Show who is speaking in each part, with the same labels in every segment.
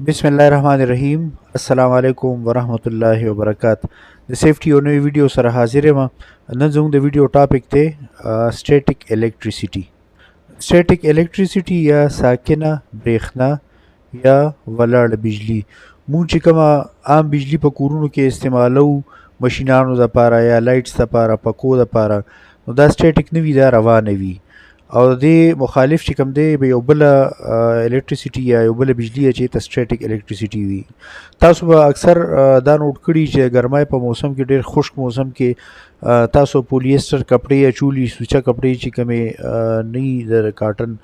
Speaker 1: بسم الله الرحمن الرحیم. السلام علیکم ورحمت الله وبرکات. د سیفټي یو نوې ویډیو سره حاضر یم. نن زموږ د ویډیو ټاپک دی سټیټک الکتریسیټي. سټیټک الکتریسیټي یا ساکنه برېښنا یا ولاړه بجلی. مونږ چې کومه عام بجلی په کورونو کې استعمالو، مشینانو دپاره یا لایټس دپاره، پکو دپاره، نو دا سټیټک نه وي، دا روانه وي. او د دې مخالف چې کوم دی به یو بله الکتریسیټي یا یو بله بجلی چې ته سټیټک الکتریسیټي وي. تاسو به اکثر دا نوټ کړي چې ګرمۍ په موسم کې، ډېر خشک موسم کې، تاسو پولیسټر کپړې اچولي، سوچه کپړې چې کومې نه د کاټن،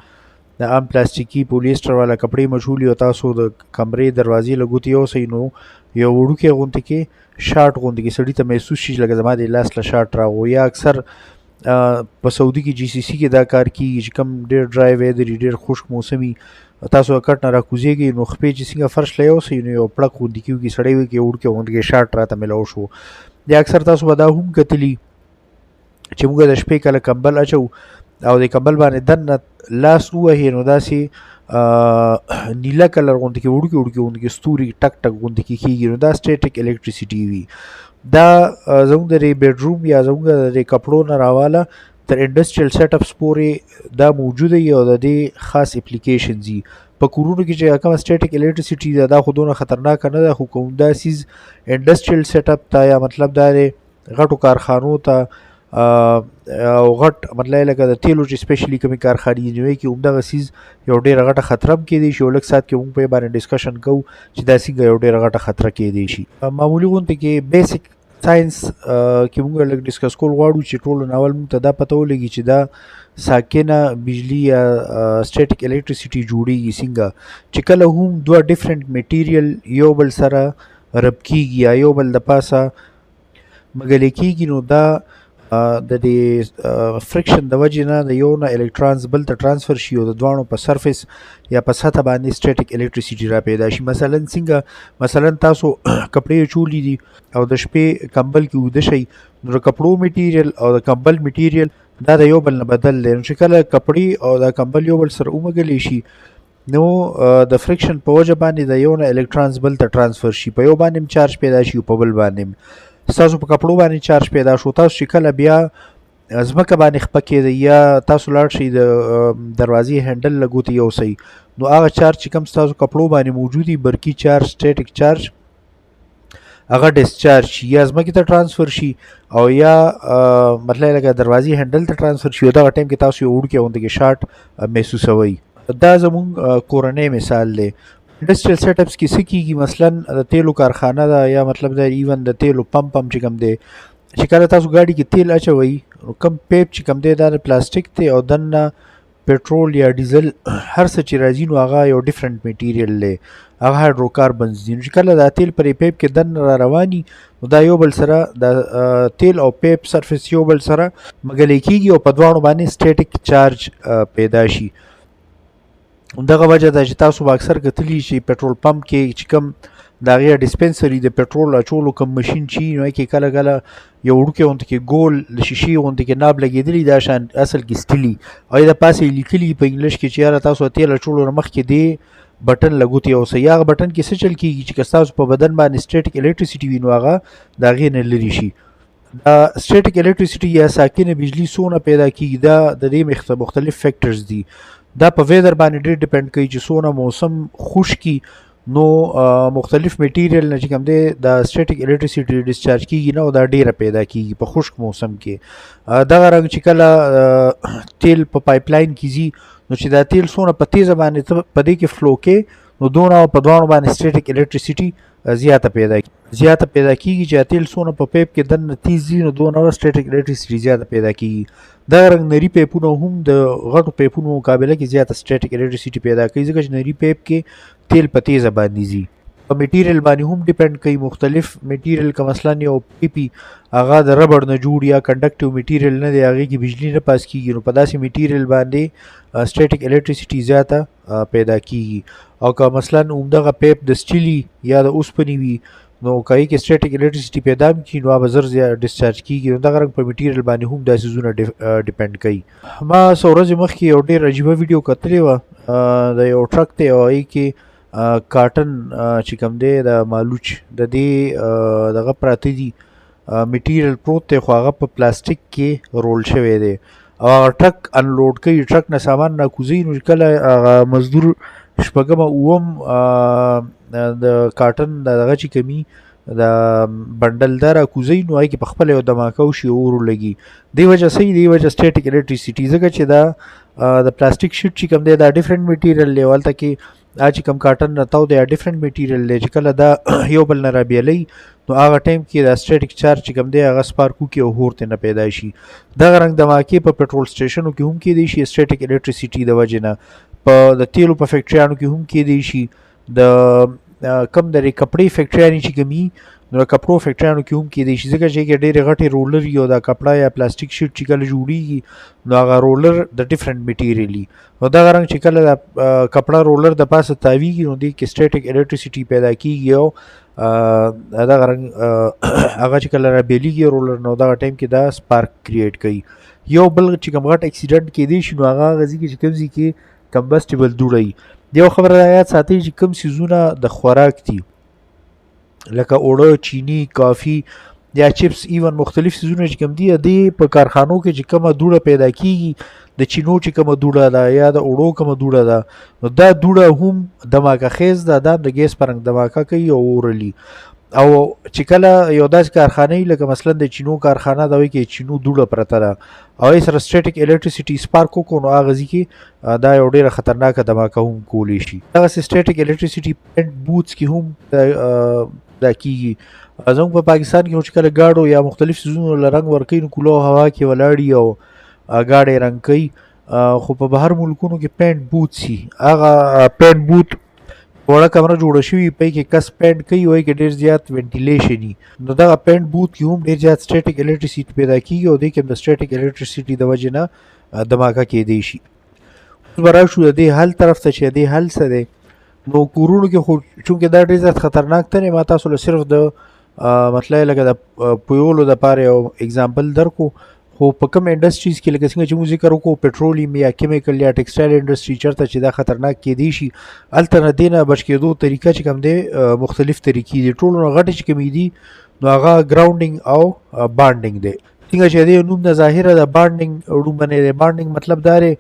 Speaker 1: د عام پلاستیکي پولیسټر والا کپړې مشولي، او تاسو د کمرې دروازې لګوتې اوسئ، نو یو وړوکی غونډې کې شارټ غونډې کې سړي ته محسوس شي لکه زما د لاس له شارټ راغو. یا اکثر په سعودي کې جی سي سي کې دا کار کیږي چې کم ډېر ډرای ویدر، ډېر خشک موسمي، تاسو کټ نه راکوزیږئ نو خپې چې څنګه فرش له یوسئ نو یو پړک غوندې کېږي، سړی وي کې وړوکی غوندې کې شارټ راته میلاو شو. یا اکثر تاسو به دا هم کتلي چې موږ د شپې کله کمبل اچو او د کمبل باندې دننه لاس ووهي نو داسې نیله کلر غوندې کې وړوکي وړوکي غوندې کې ستوري ټک ټک غوندې کې کېږي، نو دا سټیټک الکتریسیټي وي. دا زموږ د بیډروم یا زموږ د کپړو نه راواله تر انډسټریل سیټ اپس پورې دا موجوده وي او د دې خاص اپلیکیشن دي. په کورونو کې چې کومه سټیټک الکتریسیټي ده، دا خو دونه خطرناکه نه ده، خو کوم دا څیز انډسټریل سیټ اپ ته یا مطلب دا دی غټو کارخانو ته او غټ مطلب لکه د تیلو چې سپیشلی کومې کارخانې دي، نو کې همدغه څیز یو ډېره غټه خطر هم کېدی شي. او لږ ساعت کې موږ په باندې ډسکشن کوو چې دا څنګه یو ډېره غټه خطر کېدی شي. معمولي غونډه کې بیسیک ساينس کې موږ لږ ډسکس کول غواړو چې ټولو نه اول موږ ته دا پته ولګي چې دا ساکنه بجلی یا سټیټک الکتریسیټي جوړیږي څنګه. چې کله هم دوه ډیفرنٹ میټیریل یو بل سره رب کیږي یا یو بل د پاسه مګلې کیږي، نو دا د دې فریکشن د وجې نه د یو نه الکترونز بل ته ترانسفر شي او د دواړو په سرفیس یا په سطح باندې سټیټک الکتریسیټي را پیدا شي. مثلا څنګه؟ مثلا تاسو کپړې اچولي دي او د شپې کمبل کې ویده شئ، نو د کپړو میټیریل او د کمبل میټیریل دا د یو بل نه بدل دی. نو چې کله کپړې او د کمبل یو بل سره ومږلی شي، نو د فریکشن په وجه باندې د یو نه الکترونز بل ته ترانسفر شي، په یو باندې هم چارج پیدا شي او په بل باندې هم. ستاسو په کپړو باندې چارج پیدا شو. تاسو چې کله بیا ځمکه باندې خپه کېدئ یا تاسو لاړ شئ د دروازې هینډل لګوتې یوسئ، نو هغه چارج چې کوم ستاسو کپړو باندې موجود وي، برقي چارج، سټیټک چارج، هغه ډیسچارج شي، یا ځمکې ته ترانسفر شي او یا مطلب لکه دروازې هینډل ته ترانسفر شي، او دغه ټایم کې تاسو یو وړوکی غوندې کې شارټ محسوسوئ. دا زموږ کورنۍ مثال دی. انډسټریل سیټ اپس کې څه کیږي؟ مثلا د تیلو کارخانه ده یا مطلب دا ایون د تیلو پمپ هم چې کوم دی، چې کله تاسو ګاډي کې تیل اچوئ نو کم پیپ چې کوم دی دا د پلاستیک دی او دننه پټرول یا ډیزل هر څه چې راځي نو هغه یو ډیفرنٹ میټیریل دی، هغه هایدروکاربنز دي. نو چې کله دا تیل پر پیپ کې دننه را رواني نو دا یو بل سره د تیل او پیپ سرفیس یو بل سره مګلې کیږي او په دواړو باندې سټیټک چارج پیدا شي. دغه وجه ده چې تاسو به اکثر کتلی چې پټرول پمپ کې چې کوم د هغې ډسپنسري، د پټرول اچولو کوم مشین چې نو کې کله کله یو وړوکی غوندې کې ګول د شیشې غوندې کې ناب لګېدلی، دا شان اصل کې سټیلي او د پاسه یې لیکلي په انګلیش کې چې یاره تاسو تیل اچولو نه مخکې دی بټن لګوتی اوسئ. یا هغه بټن کې څه چل کېږي چې که ستاسو په بدن باندې سټیټک الکتریسیټي وي نو هغه د هغې نه لرې شي. دا سټیټک الکتریسیټي یا ساکنه بجلی څونه پیدا کیږي؟ دا د دې مختلف فیکټرز دي. دا په ویدر باندې ډېر ډیپند کوي چې څونه موسم خشکي نو مختلف میټیریل نه چې کوم دی د سټیټک الکتریسیټي ډیسچارج کیږي نه او دا ډیره پیدا کیږي په خشک موسم کې. دغه رنګ چې کله تیل په پایپ لاین کې ځي، نو چې دا تیل څونه په تیزه باندې په دې کې فلو کې، نو دونه په دواړو باندې سټیټک الکتریسیټي زیاته پیدا کیږي. چې تیل څونه په پیپ کې دننه تیز ځي نو دونه سټیټک الکتریسیټي زیاته پیدا کیږي. دغه رنګ نري پیپونه هم د غټو پیپونو مقابله کې زیاته سټیټک الکتریسیټي پیدا کوي، ځکه چې نري پیپ کې تیل په تیزه باندې ځي. په میټیریل باندې هم ډیپند کوي. مختلف میټیریل که مثلا یو پیپي هغه د ربړ نه جوړ یا کنډکټیو میټیریل نه دی، هغې کې بجلی نه پاس کیږي، نو په داسې میټیریل باندې سټیټک الکتریسیټي زیاته پیدا کیږي. او که مثلا همدغه پیپ د سټیلي یا د اوسپنې وي، نو که یې کې سټیټک الکتریسیټي پیدا هم کړي نو هغه زر زیات ډیسچارج کیږي. نو دغه رنګ په میټیریل باندې هم دا څیزونه ډیپند کوي. ما څو ورځې مخکې یو ډېر عجیبه ویډیو کتلې وه، د یو ټرک دی او هغې کې کاټن چې کوم دی د مالوچ د دې دغه پراته دي، میټیریل پروت دی، خو هغه په پلاستیک کې رول شوی دی او هغه ټرک انلوډ کوي، ټرک نه سامان را کوزوي. نو کله هغه مزدور شپږمه اووم د کاټن دغه چې کمی د بنډل دا را کوزوي، نو هغې کې په خپله یو دماکه وشي او اور ولګي. دې وجه څه وي؟ دې وجه سټیټک الکتریسیټي، ځکه چې دا د پلاستیک شیټ چې کوم دی دا ډیفرنټ میټیریل دی، او هلته کې دا چې کوم کاټن نه تاو دی ډیفرنټ میټیریل دی، چې کله دا یو بل نه رابیلوي نو هغه ټایم کې دا سټیټک چارج چې کوم دی هغه سپارک وکړي او اور ترې نه پیدا شي. دغه رنګ دماکې په پټرول سټیشنو کې هم کېدی شي سټیټک الکتریسیټي د وجې نه، په د تیلو په فیکټریانو کې هم کېدی شي، د کم د کپړې فیکټریانې چې کومي نو د کپړو فیکټریانو کې هم کېدی شي، ځکه چې کې ډېرې غټې رولر وي او دا کپړه یا پلاستیک شیټ چې کله جوړیږي نو هغه رولر د ډیفرنټ میټیریل وي. نو دغه رنګ چې کله دا کپړه رولر د پاسه تاویږي نو دې کې سټیټک الکتریسیټي پیدا کیږي او دغه رنګ هغه چې کله رابېلېږي رولر نو دغه ټایم کې دا سپارک کریټ کوي. یو بل چې کوم غټ اکسیډنټ کېدی شي نو هغه هغه ځای کې چې کوم ځای کې کمبسټیبل دوړه وي. یو خبره دا یاد ساتئ چې کوم څیزونه د خوراک دي لکه اوړه، چینی، کافي یا چپس، ایون مختلف څیزونه چې کوم دي، دې په کارخانو کې چې کومه دوړه پیدا کیږي، د چینو چې کومه دوړه ده یا د اوړو کومه دوړه ده، نو دا دوړه هم دماکه خیز ده، دا هم د ګیس په رنګ دماکه کوي او اور لي. او چې کله یو داسې کارخانه وي لکه مثلا د چینو کارخانه ده، وایي کې چینو دوړه پرته ده او یې سره سټیټک الکتریسیټي سپارک وکړو نو هغه ځای کې دا یو ډېره خطرناکه دماکه هم کولی شي. دغسې سټیټک الکتریسیټي پینټ بوتس کې هم دا کیږي. زموږ په پاکستان کې خو چې کله ګاډو یا مختلف څیزونو له رنګ ورکوي نو کولو هوا کې ولاړي او ګاډی رنګ کوي، خو په بهر ملکونو کې پینټ بوت سي، هغه پینټ بوت وړه کمره جوړه شوي پای کې کس پینټ کوي او کې ډېر زیات وینټیلیشن وي، نو دغه پینټ بوت کې هم ډېر زیات سټیټک الکتریسیټي پیدا کیږي او دې کې هم د سټیټک الکتریسیټي د وجې نه دماکه کېدی شي. اوس به راشو د دې حل طرف ته چې د دې حل څه دی. نو کورونو کې خو چونکې دا ډېر زیات خطرناک دی، ما تاسو له صرف د مطلب لکه د پویولو دپاره یو اگزامپل درکو، خو په کوم انډستریز کې لکه څنګه چې موږ ذکر وکړو پټرولیم یا کیمیکل یا ټیکسټایل انډستری چرته چې دا خطرناک کېدی شي، هلته نه دې نه بچ کېدو طریقه چې کوم دی مختلف طریقې دي. ټولو نه غټې چې کومې دي نو هغه ګراونډینګ او بانډینګ دی. څنګه چې دې نوم نه ظاهره ده بانډینګ ړومبنی دی. بانډینګ مطلب دا دی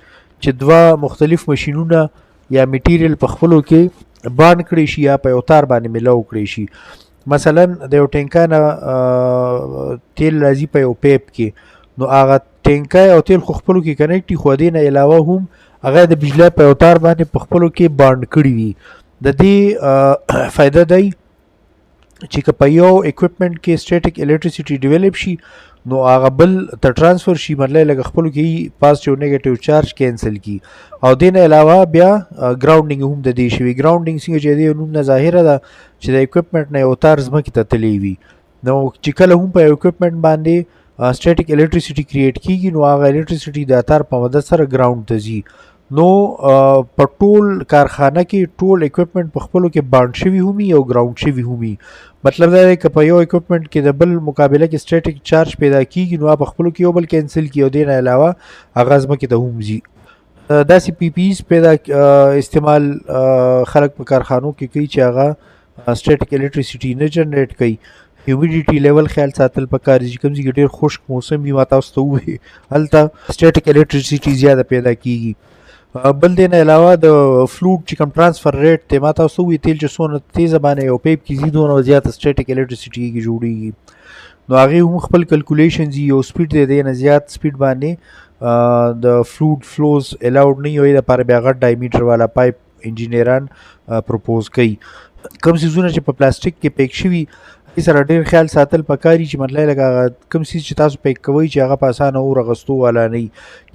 Speaker 1: چې دوه مختلف مشینونه یا میټیریل په خپلو کې بانډ کړی شي یا په یو تار باندې ملاو کړی شي. مثلا د یو ټینکا نه تیل راځي په یو پیپ کې، نو هغه ټینکا او تیل خو خپلو کې کنیکټ دي، خو دې نه علاوه هم هغه د بجلی په یو تار باندې په خپلو کې بانډ کړي وي. د دې فایده دی چې که په یو اکوپمنټ کې سټیټک الکتریسیټي ډیولپ شي نو هغه بل ته ترانسفر شي، مطلب لکه خپلو کې پازیټیو نیګیټیو چارج کینسل کی. او دې نه علاوه بیا ګراونډینګ هم د دې شوي. ګراونډینګ څنګه چې دې نوم نه ظاهره ده چې د اکوپمنټ نه یو تار ځمکې ته تللی وي، نو چې کله هم په یو اکوپمنټ باندې سټیټک الکتریسیټي کریټ کیږي نو هغه الکتریسیټي د تار په مدد سره ګراوند ته ځي. نو په ټول کارخانه کې ټول اکوپمنټ په خپلو کې بانډ شوي هم وي او ګراوند شوي هم وي. مطلب دا دی که په یو اکوپمنټ کې د بل مقابله کې سټیټک چارج پیدا کیږي نو هغه په خپلو کې یو بل کینسل کړي او دې نه علاوه هغه ځمکې ته هم ځي. داسې پی پیز پیدا استعمال خلک په کارخانو کې کوي چې هغه سټیټک الکتریسیټي نه جنریټ کوي. هیومیډیټي لیول خیال ساتل پکار دي چې کوم ځای کې ډېر خشک موسم وي، ما تاسو ته وویل هلته سټیټک الکتریسیټي زیاته پیدا کیږي. بل دې نه علاوه د فلوډ چې کوم ترانسفر ریټ دی، ما تاسو ته وویل تیل چې څونه تیزه باندې یو پیپ کې ځي دونه زیاته سټیټک الکتریسیټي کې جوړیږي. نو هغې هم خپل کلکولیشنز دي، یو سپیډ دی دې نه زیات سپیډ باندې د فلوډ فلوز الاوډ نه وي، او دې لپاره بیا غټ ډایمیټر والا پایپ انجینران پروپوز کوي. کوم څیزونه چې په پلاستیک کې پیک شوي دې سره ډېر خیال ساتل پکار دي چې مطلب لکه هغه کوم څیز چې تاسو پیک کوئ چې هغه په اسانه اور اغوستو والا نه وي.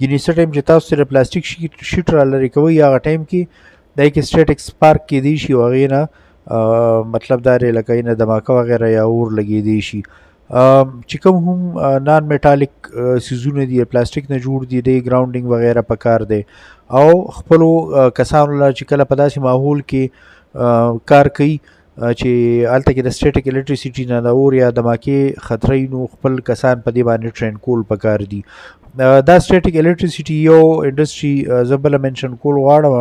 Speaker 1: ګینې څه ټایم چې تاسو سره پلاستیک شیټ را لرې کوئ هغه ټایم کې دی کې سټیټک سپارک کېدی شي او هغې نه مطلب دا دی لکه نه دماکه وغیره یا اور لګېدی شي. چې کوم هم نان میټالیک څیزونه دي پلاستیک نه جوړ دي، دی ګراونډینګ وغیره پکار دی. او خپلو کسانو له چې کله په داسې ماحول کې کار کوي چې هلته کې د سټیټک الکتریسیټي نه د اور یا دماکې خطرې وي، نو خپل کسان په دې باندې ټرین کول پکار دي. دا سټیټک الکتریسیټي یو انډستری زه بله منشن کول غواړم،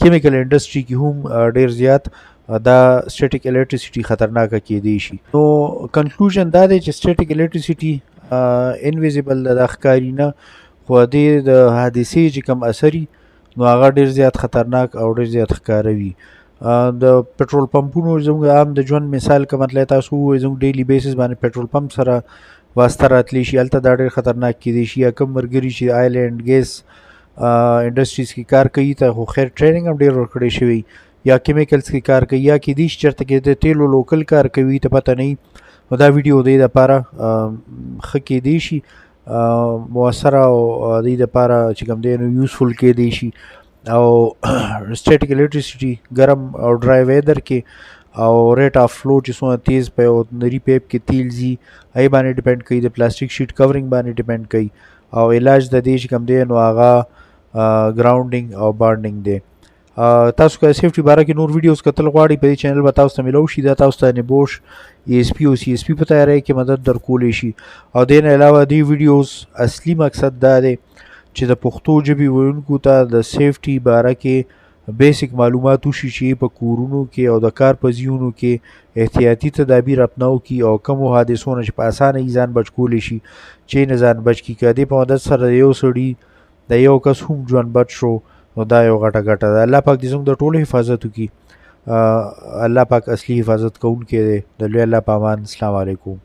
Speaker 1: کیمیکل انډستری کې هم ډېر زیات دا سټیټک الکتریسيټي خطرناکه کېدی شي. نو کنکلوژن دا دی چې سټیټک الکتریسيټي انویزیبل ده، دا ښکاري نه، خو دې د حادثې چې کوم اثري نو هغه ډیر زیات خطرناک او ډیر زیات ښکاره وي. د پټرول پمپونو زموږ عام د ژوند مثال که مطلب تاسو ووایئ، زموږ ډیلی بیسس باندې پټرول پمپ سره واسطه راتلی شي، هلته دا ډېر خطرناک کېدی شي. یا کوم ملګري چې آیل اینډ ګیس انډسټریز کې کار کوي ته خو خیر ټریننګ هم ډېر ورکړی شوی، یا کیمیکلز کې کار کوي، یا کېدی شي چېرته کې د تیلو لوکل کار کوي ته پته نه وي، نو دا ویډیو دی دپاره ښه کېدی شي، موثره او دې دپاره چې کوم دی نو یوزفول کېدی شي. او سټیټک الکتریسيټي ګرم او ډرای ویدر کې او ریټ اف فلو چې څومره تیز په یو نري پیپ کې تیل ځي هغې باندې ډیپند کوي، د پلاستیک شیټ کورینګ باندې ډیپند کوي. او علاج د دې چې کوم دی نو هغه ګراونډینګ او بانډینګ دی. تاسو که سیفټي باره کې نور ویډیوز کتل غواړئ په دې چینل به تاسو ته میلاو شي. دا تاسو ته نبوش ای اس پی او سی اس پی په تیارۍ کې مدد درکولی شي. او دې نه علاوه دې ویډیوز اصلي مقصد دا دی چې د پښتو ژبې ویونکو ته د سیفټي باره کې بیسیک معلومات وشي چې په کورونو کې او د کار په ځایونو کې احتیاطي تدابیر اپناو کړي او کومو حادثو نه چې په اسانه یې ځان بچ کولی شي چې نه ځان بچ کړي. که دې په مدد سره یو سړي د یو کس هم ژوند بچ شو نو دا یو غټه ګټه ده. الله پاک دې زموږ د ټولو حفاظت وکړي. الله پاک اصلي حفاظت کوونکی دی. د لوی الله په امان. السلام علیکم.